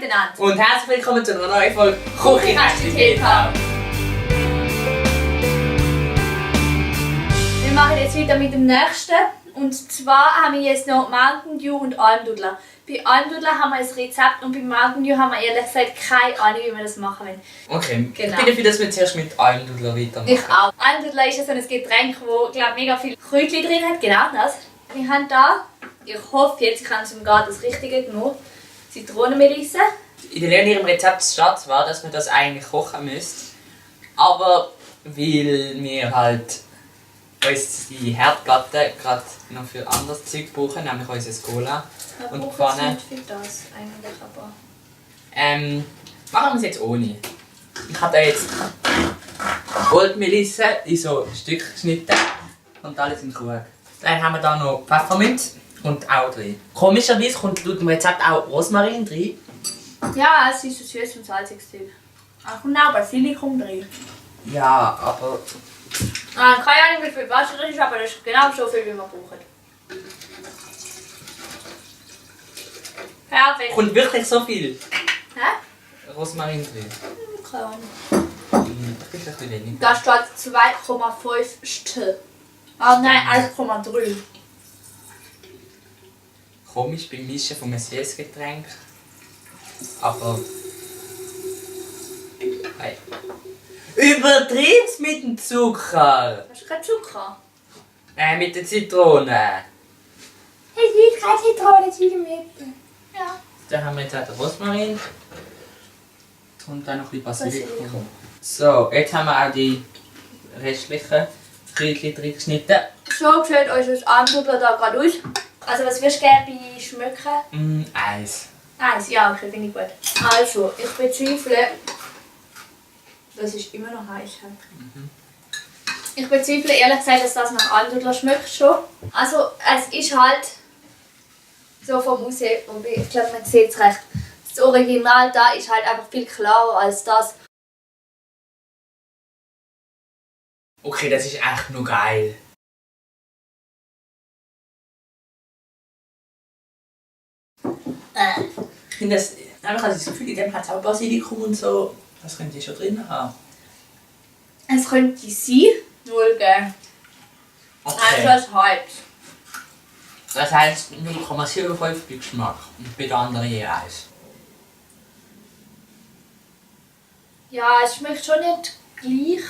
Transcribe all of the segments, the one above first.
miteinander. Und herzlich willkommen zu einer neuen Folge Küchenkästchen TV. Wir machen jetzt weiter mit dem nächsten. Und zwar haben wir jetzt noch Mountain Dew und Almdudler. Bei Almdudler haben wir ein Rezept und bei Mountain Dew haben wir ehrlich gesagt keine Ahnung, wie wir das machen wollen. Okay, Genau. ich bin dafür, dass wir zuerst mit Almdudler weitermachen. Ich auch. Almdudler ist ja so ein Getränk, das glaube mega viel Kräutchen drin hat. Genau das. Wir haben da, ich hoffe jetzt, ich habe zum Garten das Richtige genommen, Zitronenmelisse. In ihrem Rezept steht war, dass man das eigentlich kochen müsste. Aber weil wir halt uns die Herdplatte gerade noch für anderes Zeug brauchen, nämlich unser Cola und die Pfanne. Nicht für das eigentlich, aber... Machen wir es jetzt ohne. Ich habe da jetzt Goldmelisse in so Stücke geschnitten und alles in den Krug. Dann haben wir da noch Pfefferminz und auch drin. Komischerweise kommt laut dem Rezept auch Rosmarin drin. Ja, es ist so süß und salziges Zeug. Da kommt auch Basilikum drin. Ja, aber... Keine Ahnung, wie viel Wasser drin ist, aber das ist genau so viel, wie wir brauchen. Perfekt. Kommt wirklich so viel Hä? Rosmarin drin? Keine Ahnung. Das ist ein bisschen wenig. Da steht 2,5 St. Ah nein, 1,3. Komisch beim Mischen von einem Süßgetränk. Aber... Hey. Übertreib's mit dem Zucker! Hast du keinen Zucker? Mit der Zitrone. Es ist keine Zitrone in der Mitte. Ja. Da haben wir jetzt auch den Rosmarin. Und dann noch ein bisschen Basilikum. So, jetzt haben wir auch die restlichen Kräutchen drin geschnitten. So sieht unser Almdudler da gerade aus. Also was würdest du gerne bei schmecken? Eis. Eins, ja, okay, finde ich gut. Also, ich bezweifle... Das ist immer noch heiß. Ich bezweifle ehrlich gesagt, dass das nach Almdudler schmeckt schon. Also, es ist halt so vom Aussehen, wobei ich glaube, man sieht es recht. Das Original da ist halt einfach viel klarer als das. Okay, das ist echt nur geil. Ich finde das... Ich habe das Gefühl, in dem hat es auch Basilikum und so. Das könnte ich schon drin haben. Es könnte sein, 0 geben. Okay. Also halb. Das heisst 0,75 bei Geschmack und bei den anderen je 1. Ja, es schmeckt schon nicht gleich.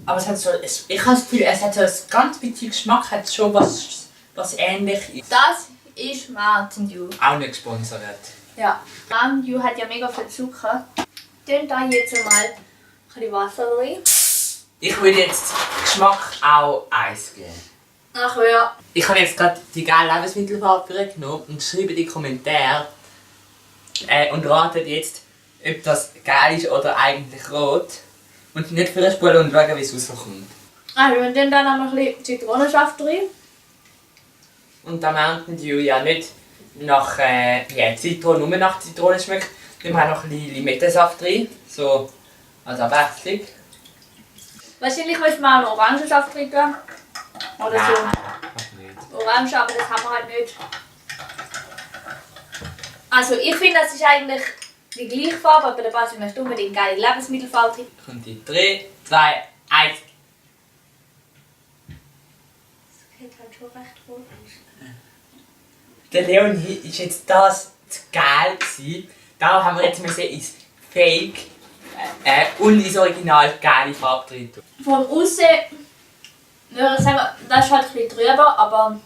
Aber es hat so, ich habe das Gefühl, es hat so ein ganz bisschen Geschmack, hat schon was ähnlich ist. Das ist Mountain Dew. Auch nicht gesponsert. Ja. Mountain Dew hat ja mega viel Zucker. Dann da jetzt mal ein bisschen Wasser rein. Ich würde jetzt Geschmack auch 1 geben. Ach ja. Ich habe jetzt gerade die geile Lebensmittelfarbe genommen und schreibe in die Kommentare und ratet jetzt, ob das geil ist oder eigentlich rot. Und nicht für spulen und schauen, wie es rauskommt. Also und dann noch ein bisschen Zitronensaft drin. Und da Mountain Dew ja nicht nach Zitrone, nur nach Zitrone schmeckt, nehmen wir auch noch ein bisschen Limettensaft drin, so als Abwechslung. Wahrscheinlich müssen wir auch noch Orangensaft drin tun. Oder Nein, so. fast nicht. Orange, aber das haben wir halt nicht. Also ich finde, das ist eigentlich die gleiche Farbe, aber der Basil möchte unbedingt geile Lebensmittelfarbe drin. Kommt in 3, 2, 1. Das geht halt schon recht gut. Der Leon ist jetzt das zu geil gewesen. Da haben wir jetzt müssen ins Fake und ins Original geile Farbe drin tun. Vom Aussehen würde ich sagen, das ist halt ein bisschen drüber, aber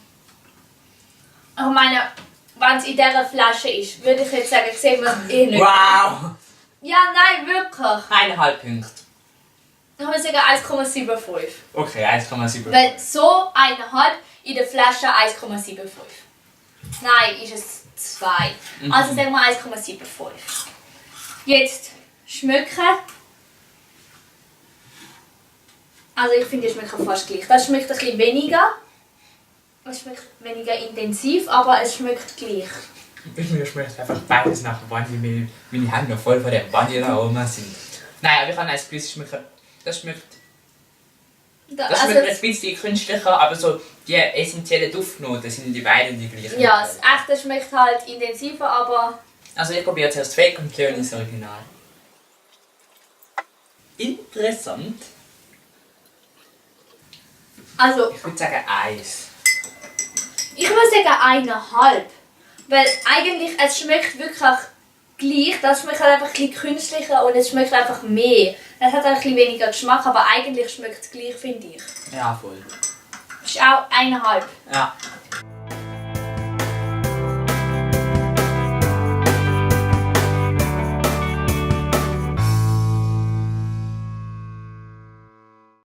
ich meine, wenn es in dieser Flasche ist, würde ich jetzt sagen, sehen wir es eh nicht. Wow! Ja, nein, wirklich. 1,5 Punkte. Ich würde sagen 1,75. Okay, 1,7. Weil so 1,5 in der Flasche 1,75. Nein, ist es 2. Also sagen wir 1,75. Jetzt schmecken. Also ich finde, die schmecken fast gleich. Das schmeckt ein bisschen weniger. Es schmeckt weniger intensiv, aber es schmeckt gleich. Mir schmeckt einfach beides nach Vanille. Meine Hände noch voll von der Vanillearoma sind. Nein, aber ich habe ein bisschen schmecken. Das schmeckt ein bisschen künstlicher, aber so die essentiellen Duftnoten sind die beiden die gleichen. Ja, das echte schmeckt halt intensiver, aber Also ich probiere zuerst Fake und Leonie das Original. Interessant. Also, Ich würde sagen 1. ich würde sagen 1,5. Weil eigentlich, es schmeckt wirklich gleich, das schmeckt halt einfach ein bisschen künstlicher und es schmeckt einfach mehr. Es hat ein bisschen weniger Geschmack, aber eigentlich schmeckt es gleich, finde ich. Ja, voll. Das ist auch 1,5. Ja.